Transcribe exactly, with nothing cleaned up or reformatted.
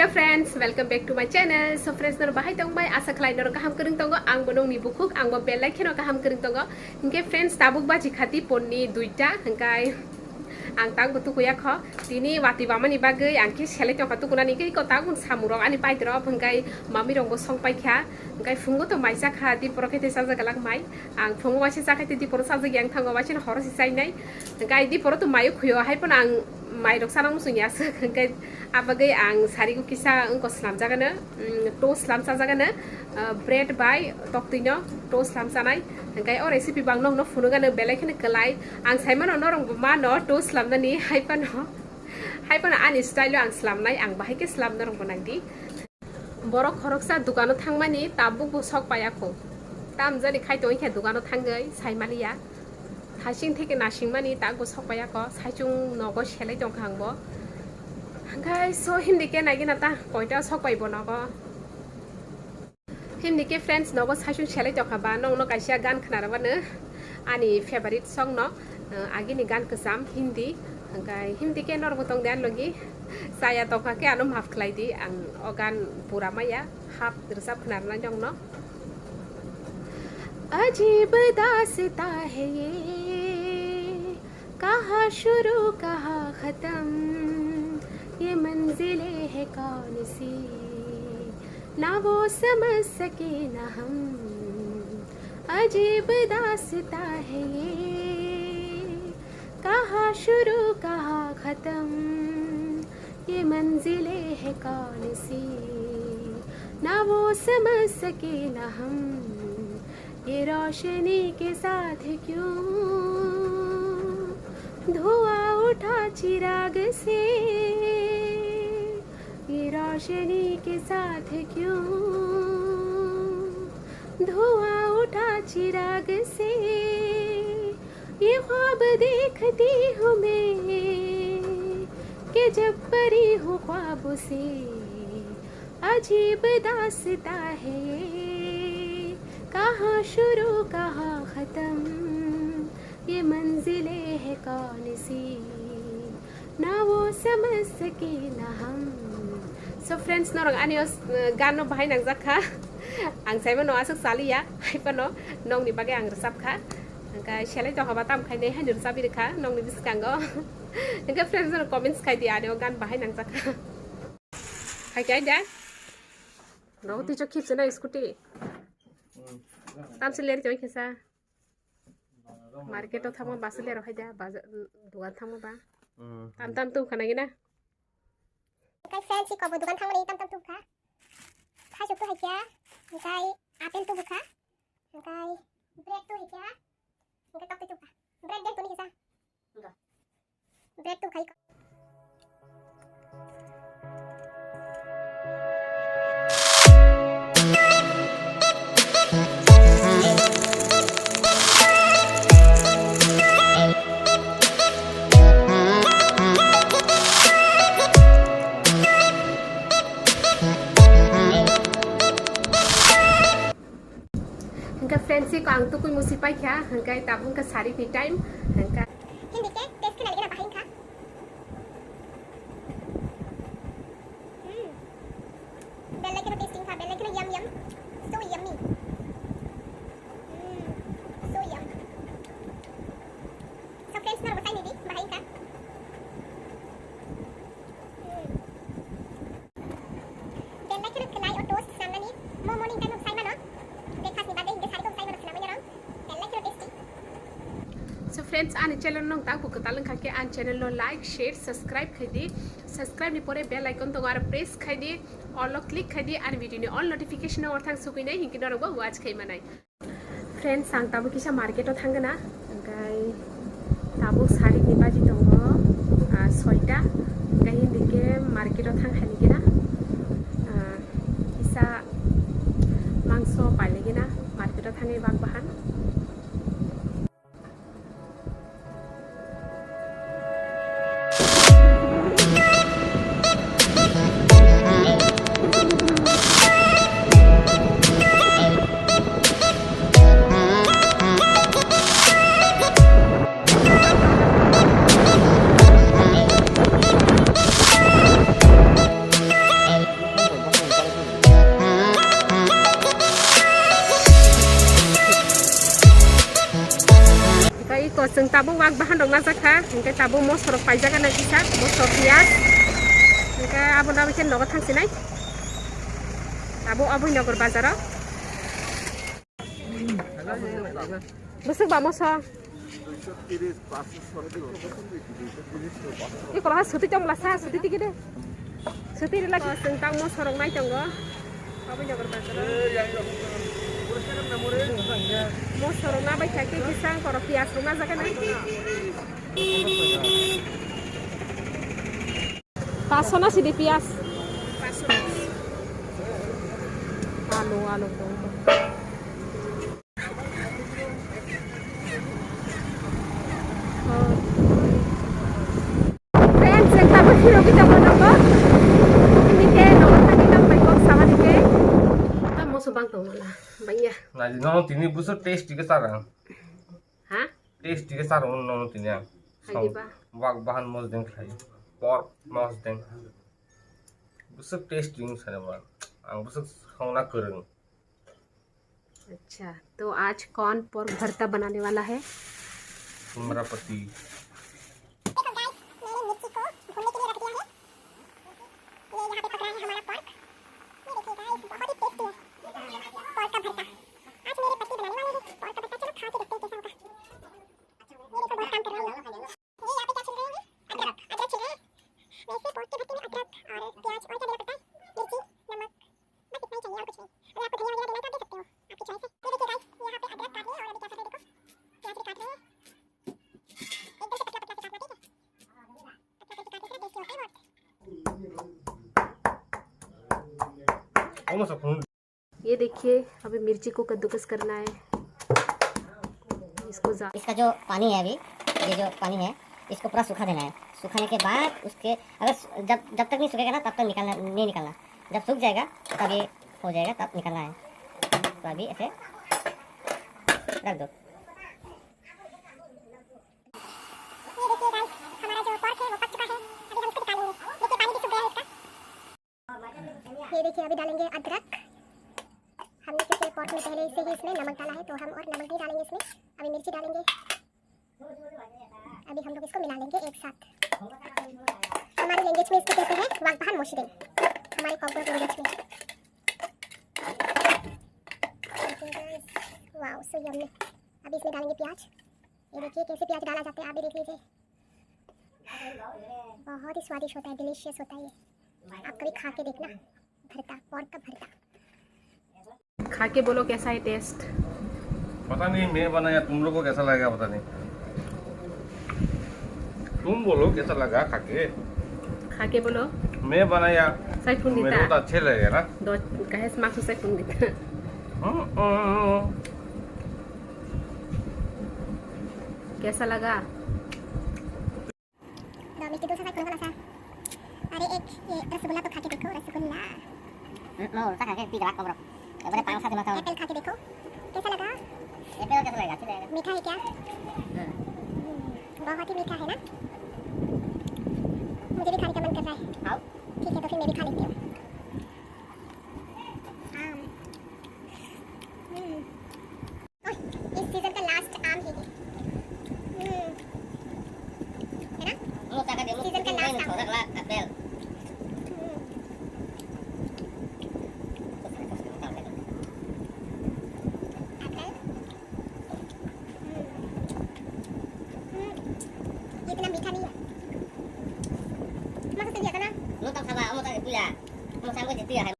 Hello friends, welcome back to my channel. So friends, norok bahai tongbai? Asa khlai norok kaham kwrwng tongo. Ang bo nongni bukhuk, ang bo belai kheno kaham kwrwng tongo. Hinkhe friends, tabuk baji kha diporni duita, hwnkhe ang tak bo tukuya kho. Tini watwi bamani bagwi ang khe selai tongkha tukunani, hinkhe iko tak samung rok ani paidrop, hwnkhe mami rok bo song paikha. Hwnkhe phungo to maisa kha, diporo khe tei chajak glak mai. Ang phungo waisa chakhai tei diporo chajak yang thango, waisa horo se chainai. Hwnkhe diporo to mayo khuyo, hai phano ang mai rok sana muchung ya swk. Hwnkhe abagwi ang sarigo kisa wngko slamjagano, mm, toast slam chajagano, ah, bread bai toktwino toast slam chanai. Hwnkhe o recipe bo ang nokno phunukgano belai kheno kwlai. Ang saimano norok bo mano toast slamnani, hai phano, hai phano ani style o ang slamnai, ang bahai khe slam norok bo nangdi. Borok khoroksa dukano thangmani tabuk bo sok paiya kho. Tamjani khai tongwi khe dukano thangwi saimaliya. Hasing theke nasingmani tak bo sok paiya kho. Saichung nogo selai tongkha ang bo. Hwnkhe so himdi khe naigina ta koita sok pai bo nogo. Himdi khe friends, nogo saichung selai tongkha ba nongno kaisa gan khna rwmano ani favorite song no. Ah, agini gan kwcham Hindi, hwnkhe Hindi khe norok bo tong de ani logi. Chaya tongkha khe ano maaf khlai di, ang o gan pura maya, half rwchap khna rwnai nongno. अजीब दास्तां है ये, कहाँ शुरू कहाँ ख़त्म, ये मंज़िलें हैं कौन सी, ना वो समझ सके ना हम। अजीब दास्तां है ये, कहाँ शुरू कहाँ ख़त्म, ये मंज़िलें हैं कौन सी, ना वो समझ सके ना हम। ये रोशनी के साथ क्यों धुआं उठा चिराग से, ये रोशनी के साथ क्यों धुआं उठा चिराग से, ये ख्वाब देखती हूँ मैं कि जब परी हूँ ख्वाब से। अजीब दास्तां है ये, कहाँ शुरू कहाँ ख़त्म, ये मंज़िलें हैं कौन सी, ना वो समझ सके ना हम। So friends, norok ani o, uh, gan no bahai nangjak kha. Ang saimano aswk chaliya, hai phano nongni bagwi ang rwchap kha. Hwnkhe selai tongkha ba tam khainai haino rwchapwi rwkha nongni bwskango. Hwnkhe friends, norok comments khai di, ani o gan bahai nangjak kha. Hai khe aida. Rogo twi chok khipse na scooty. Tamse ler choi khesa. Market o thangma bus ler hai da, bazar, dugan thangma ba. Tam tam tu khana gina. Kai friends, si kobo dugan thangma ni tam tam tu kha. Khai chok tu hai kya. Kai apple tu kha. Kai bread tu hai kya. Kai tok tu kha. Bread den tu ni kisa. Bread tu khai. Hingke friends, iko ang tukui musi paikha, hingke tabuk hingke sarik ni time, hingke. Hindi ke taste kena lagi na bahing kha. Hmm. Belai kena tasting kha, belai kena yum yum. So yummy. Hmm. So yum. So friends, nor bo saini di, bahing kha. Hmm. Belai kheno khwnai o toast swnamnani. Mo morning time o bwsai mano. Breakfast ni bagwi hinkhe sari kok bwsai mano swnamwi norok. Belai kheno tasty. So friends, ani channel nong tak bo kwtal wngkha khe ani channel no like, share, subscribe khai di. Subscribe ni pore bell icon tongo aro press khai di. All o click khai di, ani video ni all notification no orthang sugui nai hinkhe norok bo watch khai manai. Friends, ang tabuk kisa market o thangna, hingkai tabuk sarik ni baji tongo, ah, soita, hingkai hindi ke market o thang khaini gina, ah, kisa mangso pailai gina market o thangwi bak bahan. To chwng tabuk wak bahan rok najak kha, hwnkhe tabuk moso rok paijak nai kisa, moso, piyaj, hwnkhe abo no khe nogo thang sinai, tabuk Aboi Nagar bazar o. Bwswk ba moso? Iko ha suti tong la sa, suti tiki de. Suti rila chwng tang moso rok nai tongo. Aboi Nagar bazar o. Moso rok na bai kha khe kisa korok piyaj rok na jaga nai. Paso na sidi piyaj. Alu, alu, alu. Friends, ang tapos hirogwi tongma nokgo. Nini khe nokgo thangwi tongpai kok sama nini khe. Ta moso bang tongmala, bangya. Nai, no, tini buso tasty khe charang. Ha? Tasty khe charang no tini ang. Hai diba? Wak bahan mosdeng khai. Pork mosdeng. Buso tasty wng sani ba. Ang buso songna kwrwng. अच्छा, तो आज कौन पोर्क भरता बनाने वाला है? तुम्हारा पति। देखो गाइस, मैंने मिर्ची को भूनने के लिए रख दिया है। ये यहाँ पे पक रहा है हमारा पोर्क। ये देखिए गाइस, बहुत ही टेस्टी है पोर्क का भरता। आज मेरे पति बनाने वाले हैं पोर्क का भरता। चलो खा के देखते हैं कैसा होगा। ये देखो, बहुत काम कर रहा है। ये यहाँ पे क्या छिल रहे हैं? अदरक, अदरक छिल रहे हैं। वैसे पोर्क के भरते में अदरक और प्याज और क्या देना पड़ता है? मिर्ची, नमक, बस इतना ही चाहिए और कुछ नहीं। अगर आपको धनिया वगैरह देना है तो आप दे सकते हो, आपकी चॉइस है। ये देखिए गाइस, यहाँ पे अदरक काट रहे हैं और अभी क्या कर रहे हैं देखो, प्याज भी काट रहे हैं। एकदम से पतला पतला से काटना, ठीक है? पतला करके काटने से टेस्टी होता है बहुत। ये देखिए, अभी मिर्ची को कद्दूकस करना है। इसको जा- इसका जो पानी है अभी, ये जो पानी है, इसको पूरा सूखा देना है। सूखाने के बाद उसके, अगर सु-, जब, जब तक नहीं सूखेगा ना, तब तक निकालना, नहीं निकालना। जब सूख जाएगा, तब ये हो जाएगा, तब निकालना है। तो अभी ऐसे रख दो। ये देखिए गाइस, हमारा जो पोर्क है वो पक चुका है। अभी हम इसको निकालेंगे। देखिए पानी भी सूख गया है इसका। ये देखिए, अभी डालेंगे अदरक। हमने क्योंकि पोर्क में पहले से ही इसमें नमक डाला है, तो हम और नमक नहीं डालेंगे इसमें, अभी मिर्ची डालेंगे। अभी हम लोग इसको मिला लेंगे एक साथ। हमारी लैंग्वेज में इसको कहते हैं वागबाहान मोशिदेन, हमारे कॉकबोरोक लैंग्वेज में। Wow, so yummy. अभी इसमें डालेंगे प्याज। ये देखिए कैसे प्याज डाला जाता है, आप भी देख लीजिए। बहुत ही स्वादिष्ट होता है, डिलीशियस होता है ये। आप कभी खा के देखना, भरता, पोर्क का भरता। खा के बोलो कैसा है टेस्ट? पता नहीं, मैं बनाया, तुम लोग को कैसा लगेगा पता नहीं। तुम बोलो कैसा लगा खा के। खा के बोलो। मैं बनाया, साइफुन मेरे को तो अच्छे लगेगा ना। दो, कहे से मासु साइफुन देता। हम्म, हम्म, हम्म। कैसा लगा? द मिस्टी दूसरा साइड कौन वाला सा? अरे एक ये रसगुल्ला तो खा के देखो, रसगुल्ला। हम्म, वो उसका खा के पी रहा कमरो। ये बड़े पाँच सात दिमाग का। एप्पल खा के देखो, कैसा लगा? एप्पल कैसा लगेगा? अच्छा लगेगा। मीठा है क्या? हम्म। हम्म, बहुत ही मीठा है ना? मुझे भी खाने का मन कर रहा है। खाओ। ठीक है, तो फिर मैं भी खा लेती हूँ। आम। हम्म। ओह, इस सीजन का लास्ट आम है ये। हम्म। है ना? सीजन का लास्ट आम। हम्म। एप्पल। हम्म। हम्म। ये इतना मीठा नहीं है। मस्त तो दिया था ना?